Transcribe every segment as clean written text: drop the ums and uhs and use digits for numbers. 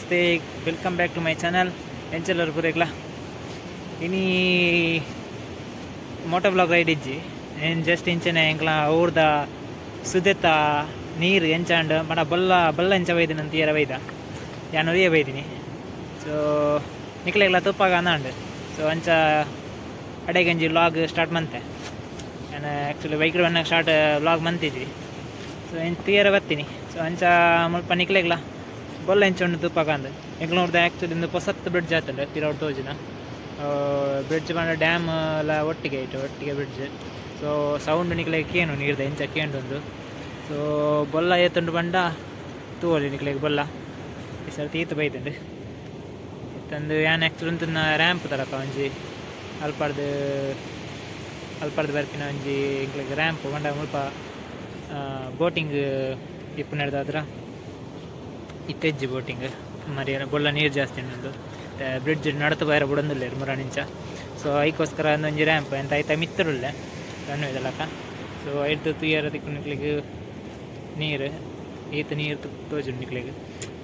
Namaste, welcome back to my channel ಎಂಚಲರ್ ಪುರೇಗ್ಲ. ಇನಿ Moto blog ride ಇಜ್ಜಿ ಏನು ಜಸ್ಟ್ ಇಂಚನೆ ಎಂಕ್ಲ ಊರ್ದ ಸುದೆತ ನೀರು ಎಂಚಾಂಡ್ ಪಂಡ ಬೊಲ್ಲ ಬೊಲ್ಲ ಎಂಚ ಬೈದಿನ ಅಂತ ಏರ ಬೈದ ಯಾನ್ ಒರಿಯೇ ಬೈದಿನಿ. ಸೊ ನಿಕ್ಲೆಗ್ಲ ತುಪ್ಪಾಗ ಅಂದಾಂಡ್. ಸೊ ಅಂಚ ಅಡೆಗಂಜಿ ವ್ಲಾಗ್ ಸ್ಟಾರ್ಟ್ ಮಂತೆ. ನಾನು ಆ್ಯಕ್ಚುಲಿ ಬೈಕ್ ಬನ್ನಾಗ ಸ್ಟಾರ್ಟ್ ವ್ಲಾಗ್ ಮಂತಿದ್ವಿ. ಸೊ ಎಂಚ ತೀರ ಬರ್ತೀನಿ. ಸೊ ಅಂಚ ಮುಲ್ಪ ನಿಕ್ಲೆಗ್ಲ ಬೊಲ್ಲ ಎಂಚ ಉಂಡು ತುಪ್ಪಾಗ ಅಂದ್ ಎಂಕ್ಲ ನೋಡ್ದೆ. ಆ್ಯಕ್ಚುಲಿ ಒಂದು ಪೊಸತ್ತು ಬ್ರಿಡ್ಜ್ ಆತಂಡು ಪಿರೌಡ್ ತೋಜಿನ ಬ್ರಿಡ್ಜ್ ಪಂಡ ಡ್ಯಾಮ್ ಎಲ್ಲ ಒಟ್ಟಿಗೆ ಇಟ್ಟು ಒಟ್ಟಿಗೆ ಬ್ರಿಡ್ಜ್. ಸೊ ಸೌಂಡ್ ನಿಕ್ಲೆಗ್ ಕೇನು ನೀರ್ದ ಎಂಚ ಕೇಂಡೊಂದು. ಸೊ ಬೊಲ್ಲ ಏತುಂಡು ಪಂಡ ತೂವೊಲಿ ನಿಕ್ಲೆಗ್ ಬೊಲ್ಲ ಈ ಸರ್ತಿ ಈತ್ ಬೈದುಂಡು. ಇತ್ತಂದು ಯಾನ್ ಆ್ಯಕ್ಚುಲಿ ಉಂತುನ ರ್ಯಾಂಪ್ ತರಕ ಒಂಜಿ ಅಲ್ಪರ್ದು ಅಲ್ಪರ್ದು ಬರ್ಪಿನ ಒಂಜಿ ಎಂಕ್ಲೆಗ್ ರ್ಯಾಂಪ್ ಪಂಡ ಮುಲ್ಪ ಬೋಟಿಂಗ್ ಇಪ್ಪುನೆಡ್ದಾದ್ರ ಇತ್ತೆಜ್ಜಿ ಬೋಟಿಂಗ್ ಮರಿ ಬೊಲ್ಲ ನೀರು ಜಾಸ್ತಿ ಉಂಡು. ಬ್ರಿಡ್ಜ್ ನಡತು ಬೈರ ಬುಡೊಂದುಲ್ಲೆರ್ ಮುರಾನಿಂಚ. ಸೊ ಐಕೋಸ್ಕರ ಒಂಜಿ ರ್ಯಾಂಪ್ ಎಂತ ಐತ ಮಿತ್ತರುಲ್ಲೆ ರಣ್ಣು ಇದಲಕ. ಸೊ ಐಡ್ದು ತೂಯರ ತಿಕ್ಕು ನಿಕ್ಲೆಗ್ ನೀರು ಈತ ನೀರು ತೋಜುಂಡು ನಿಕ್ಲೆಗ್.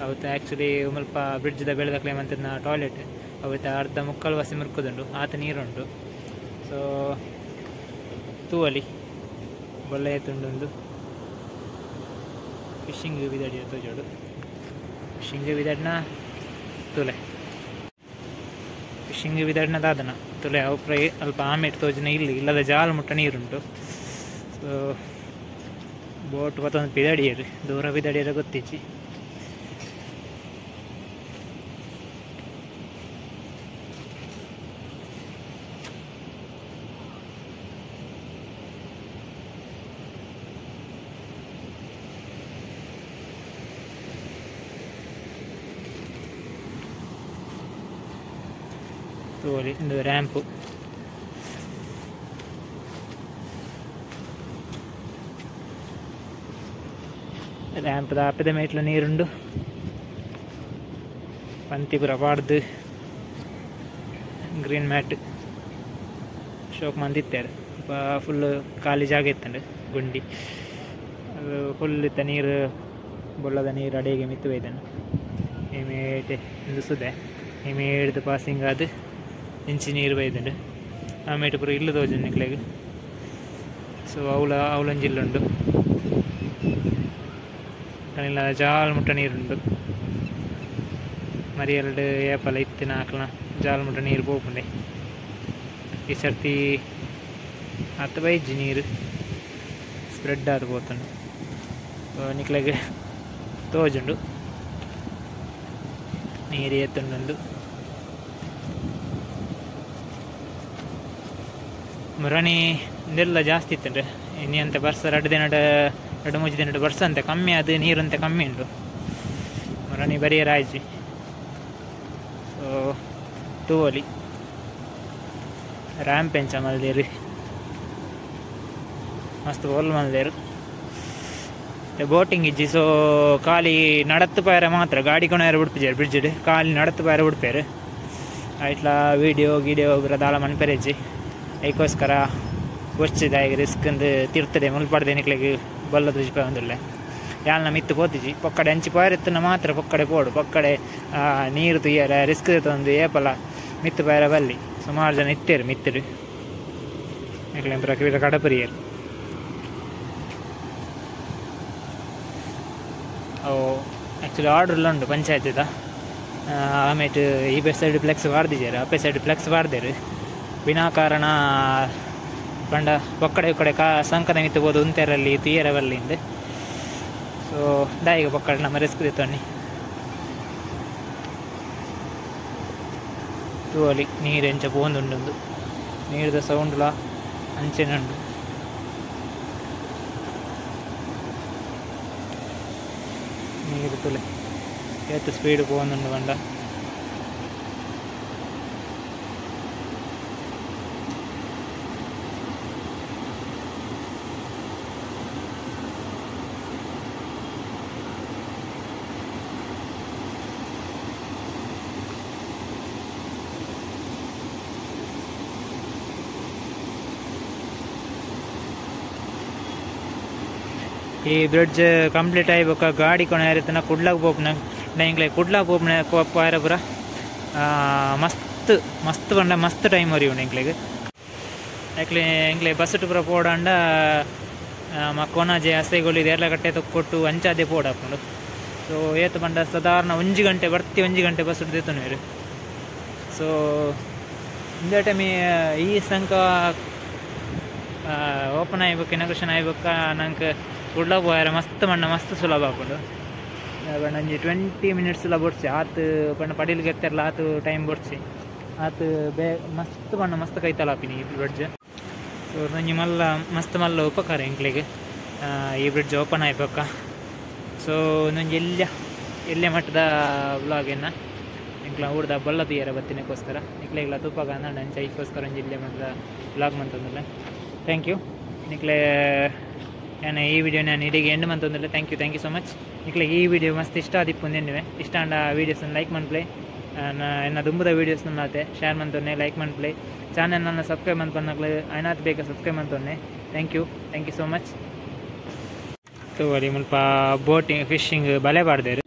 ಅವತ್ತು ಆ್ಯಕ್ಚುಲಿ ಮುಲ್ಪ ಬ್ರಿಡ್ಜ್ದ ಬೆಳೆದಕ್ಲೆ ಮಂತಿನ ಟಾಯ್ಲೆಟ್ ಅವತ್ತು ಅರ್ಧ ಮುಕ್ಕಾಲು ವಾಸಿ ಮುರ್ಕುದುಂಡು ಆತ ನೀರುಂಡು. ಸೊ ತೂವಲಿ ಬೊಲ್ಲ ಏತುಂಡು. ಫಿಶಿಂಗ್ ಬಿದಡಿ ತೋಜೋಡು. ಫಿಶಿಂಗ್ ಬಿದಡ್ನ ತುಲೆ ಫಿಶಿಂಗ್ ಬಿದಡ್ನ ದಾದನ ತುಲೆ ಅವು ಪ್ರೈ ಅಲ್ಪ ಆಮೇಟ್ ತೋಜಿನ ಇಲ್ಲಿ ಇಲ್ಲದ ಜಾಲ್ ಮುಟ್ಟ ನೀರುಂಟು. ಸೊ ಬೋಟ್ ಮತ್ತೊಂದು ಬಿದಡಿಯರು ದೂರ ಬಿದಡಿಯರ ಗೊತ್ತಿಜ್ಜಿ. ತೋಲಿ ಇಂದು ರ್ಯಾಂಪು. ರ್ಯಾಂಪ್ ದಾಪಿದ ಮೇಟ್ಲ ನೀರುಂಡು. ಪಂತಿ ಪೂರ ಪಾಡ್ದು ಗ್ರೀನ್ ಮ್ಯಾಟ್ ಶೋಕ್ ಮಂದಿತ್ತಾರೆ. ಫುಲ್ ಖಾಲಿ ಜಾಗ ಇತ್ತಂಡು ಗುಂಡಿ. ಅದು ಫುಲ್ ಇತ್ತ ನೀರು ಬೊಳ್ಳದ ನೀರು ಅಡಿಗೆ ಮಿತ್ತು ಬೈದನು. ಇಮೇಟೆ ಇಂದು ಸುದೆ ಇಮೇಡ್ದು ಪಾಸಿಂಗ್ ಅದು ಇಂಚಿ ನೀರು ಬೈದುಂಡು. ಆಮೇಟು ಪೂರ ಇಲ್ಲು ತೋಜುಂಡು ನಿಕ್ಲೆಗ್. ಸೊ ಅವಳ ಅವಳೊಂಜಿ ಇಲ್ಲುಂಡು. ಕಣಿಲ ಜಾಲ್ ಮುಟ್ಟ ನೀರುಂಡು. ಮರಿಯಲ್ಡ್ ಏಪಲ ಇತ್ತಿನ ಆಕಲ ಜಾಲ್ ಮುಟ್ಟ ನೀರು ಪೋಪುಂಡೆ. ಈ ಸರ್ತಿ ಅತ್ತ ಬೈಜ್ಜಿ ನೀರು ಸ್ಪ್ರೆಡ್ ಆದ್ ಪೋತುಂಡು. ನಿಕ್ಲೆಗ್ ತೋಜುಂಡು ನೀರು ಏತುಂಡು. ಮುರಣಿ ನೀರೆಲ್ಲ ಜಾಸ್ತಿ ಇತ್ತಂಡ್ರೆ ಇನಿ ಅಂತ ಬರ್ಸ ಎರಡು ದಿನ ಎರಡು ಮೂಜಿ ದಿನ ಬರ್ಸ ಅಂತೆ ಕಮ್ಮಿ ಅದು ನೀರಂತೆ ಕಮ್ಮಿ ಉಂಟು. ಮುರಣಿ ಬರಿಯರ ಆಯ್ಜಿ. ಸೊ ತೂವಲಿ ರ್ಯಾಂಪ್ ಎಂಚ ಮಲ್ದೇರು ಮಸ್ತ್ ಬೋಲ್ ಮಲ್ದೇರು. ಬೋಟಿಂಗ್ ಇಜ್ಜಿ. ಸೊ ಖಾಲಿ ನಡತ್ತು ಪಾಯರ ಮಾತ್ರ ಗಾಡಿ ಕೊಣೆಯರ ಬಿಡ್ಪಿಜಾರು ಬ್ರಿಡ್ಜ್ ಖಾಲಿ ನಡತ್ತು ಪಾಯರ ಬಿಡ್ಪೇರು. ಐಟ್ಲ ವೀಡಿಯೋ ಗೀಡಿಯೋ ದಾಳ ಮನ್ಪೆರೆಜ್ಜಿ. ಐಕೋಸ್ಕರ ಬೊಚ್ಚಿದ ಈಗ ರಿಸ್ಕ್ ಅಂದು ತಿರ್ತದೆ ಮುಲ್ಪಾಡ್ದೆ ನಿಕ್ಲೆಗ್ ಬೊಲ್ಲ ತುಜಿಪ ಒಂದುಲ್ಲೆ ಯಾಲ್ನ ಮಿತ್ತು ಪೋತಿಜಿ. ಪೊಕ್ಕಡೆ ಅಂಚಿ ಪಾಯರೆತ್ತನ ಮಾತ್ರ ಪೊಕ್ಕಡೆ ಪೋಡು ಪೊಕ್ಕಡೆ ನೀರು ತುಯ್ಯರ ರಿಸ್ಕ್ ಒಂದು ಏಪಲ ಮಿತ್ತು ಪಾಯರ ಬಲ್ಲಿ. ಸುಮಾರು ಜನ ಇತ್ತೇರು ಮಿತ್ತರು ನಿಕ್ಲೆ ಪ್ರಕ್ರಿಯೆ ಕಡಪರಿಯರು. ಅವು ಆ್ಯಕ್ಚುಲಿ ಆರ್ಡ್ರ್ ಉಂಟು ಪಂಚಾಯತ್ದ. ಆಮೇಲೆ ಈ ಬೆ ಸೈಡ್ ಫ್ಲೆಕ್ಸ್ ಬಾರ್ದಿದ್ದಾರೆ ಅಪ್ಪೆ ಸೈಡ್ ಫ್ಲೆಕ್ಸ್ ಬಾರ್ದೇರು. ವಿನಾಕಾರಣ ಪಂಡ ಪೊಕ್ಕಡೆ ಕಡೆ ಕಾ ಸಂಕದ ಮಿತ್ತಬೋದು ಉಂತೆರಲ್ಲಿ ತುಯ್ಯರವಲ್ಲಿಂದ. ಸೊ ದಾಯಿಗ ಪೊಕ್ಕಡೆ ನಮ್ಮ ರಿಸ್ಕ್ ತಣ್ಣಿ ತೂವಲಿ ನೀರು ಎಂಚ ಪೋಂದುಂಡು. ನೀರ್ದ ಸೌಂಡ್ಲ ಅಂಚೆನುಂಡು. ನೀರು ತುಲೆ ಏತ್ ಸ್ಪೀಡ್ ಪೋಂದುಂಡು ಪಂಡ. ಈ ಬ್ರಿಡ್ಜ್ ಕಂಪ್ಲೀಟ್ ಆಗಿ ಗಾಡಿ ಕೊನೆ ಕುಡ್ಲಾಗ ಪೋಪುನ ಎಂಕ್ಲೆ ಕುಡ್ಲಾಗ ಪೋಪುನ ಪೋಯರ ಪೂರ ಮಸ್ತ್ ಮಸ್ತ್ ಪಂಡ ಮಸ್ತ್ ಟೈಮ್ ಒರಿಯುಂಡು ಎಂಕ್ಲೆಗ್. ಯಾಕ್ಲೆ ಎಂಕ್ಲೆ ಬಸ್ ಪೂರ ಪೋಡಾಂಡ ಕೊನಾಜೆ ಅಸೆಗೊಳ್ಳಿ ದೇರ್ಲಕಟ್ಟೆ ತೊಕ್ಕೊಟ್ಟು ಅಂಚಾದೆ ಪೋಡಾಪುಂಡು. ಸೊ ಏತ್ ಪಂಡ ಸಾಧಾರಣ 1 ಗಂಟೆ ಬರ್ತಿ 1 ಗಂಟೆ ಬಸ್ ದೆತ್ತೊನುವೆರ್. ಸೊ ಇಂದ ಟೈಮ್ ಈ ಸಂಕ ಓಪನ್ ಆಯ್ಬೊಕ್ಕ ಇನಾಗ್ರೇಷನ್ ಆಯ್ಬೊಕ್ಕ ನಂಗೆ ಕುಡ್ಲ ಪೋಯರ ಮಸ್ತ್ ಮಣ್ಣ ಮಸ್ತ್ ಸುಲಭ ಆಪುಂಡು. ಪಂಡ ಒಂಜಿ 20 ಮಿನಿಟ್ಸ್ ಲ ಬೊಡ್ಚಿ ಆತ್ ಪಂಡ ಪಡೀಲ್ಗ್ ಎತ್ತೆರ್ಲ ಆತ್ ಟೈಮ್ ಬೊಡ್ಚಿ ಆತ್ ಬೇ ಮಸ್ತ್ ಪಂಡ ಮಸ್ತ್ ಕೈತಲ್ ಆಪಿನಿ ಈ ಬ್ರಿಡ್ಜ್. ಸೊ ಒಂಜಿ ಮಲ್ಲ ಮಸ್ತ್ ಮಲ್ಲ ಉಪಕಾರ ಎಂಕ್ಲೆಗ್ ಈ ಬ್ರಿಡ್ಜ್ ಓಪನ್ ಆಯ್ಬೊಕ್ಕ. ಸೊ ಒಂದೊಂಜಿ ಎಲ್ಯ ಎಲ್ಯ ಮಟ್ಟದ ವ್ಲಾಗ್ ಎನ್ನ ಎಂಕ್ಲ ಊರ್ದ ಬೊಲ್ಲ ತೂಯರ ಬತ್ತಿನಕ್ಕೋಸ್ಕರ ನಿಕ್ಲೆಗ್ಲ ತೂಪಾಗ ಅಂದಂಡ ಅಂಚ ಐಕ್ಕೋಸ್ಕರ ಒಂಜಿ ಎಲ್ಯ ಮಟ್ಟದ ವ್ಲಾಗ್ ಮಂತೊಂದುಲ್ಲೆ. Thank you ನಿಕ್ಲೆ ನಾನು ಈ ವಿಡಿಯೋ ನಾನು ಇಡೀ and ಮಂತೊಂದುಲ್ಲೆ. Thank you so much. ನಿಕ್ಲೆ ಈ ವಿಡಿಯೋ ಮಸ್ತ್ ಇಷ್ಟ ಆದಿಪ್ಪು ಎನ್ನುವೆ. ಇಷ್ಟ ಆಂಡ ವೀಡಿಯೋಸ್ನ ಲೈಕ್ ಮನ್ಪ್ಲೆ, ಎನ್ನ ದುಂಬುದ ವೀಡಿಯೋಸ್ನ ಆತೆ ಶೇರ್ ಮಂತೊನ್ನೆ, ಲೈಕ್ ಮನ್ಪ್ಲೆ, ಚಾನೆಲ್ ನನ್ನ ಸಬ್ಸ್ಕ್ರೈಬ್ ಮಂತ್ಪನ್ನಕ್ಲೆ ಐನಾತ್ ಬೇಗ subscribe ಮಂತೊನ್ನೆ. Thank you so much. ತೂವೊಲಿ ಮುಲ್ಪ ಬೋಟಿಂಗ್ ಫಿಶಿಂಗ್ ಬಲೆ ಪಾಡ್ದೆರ್.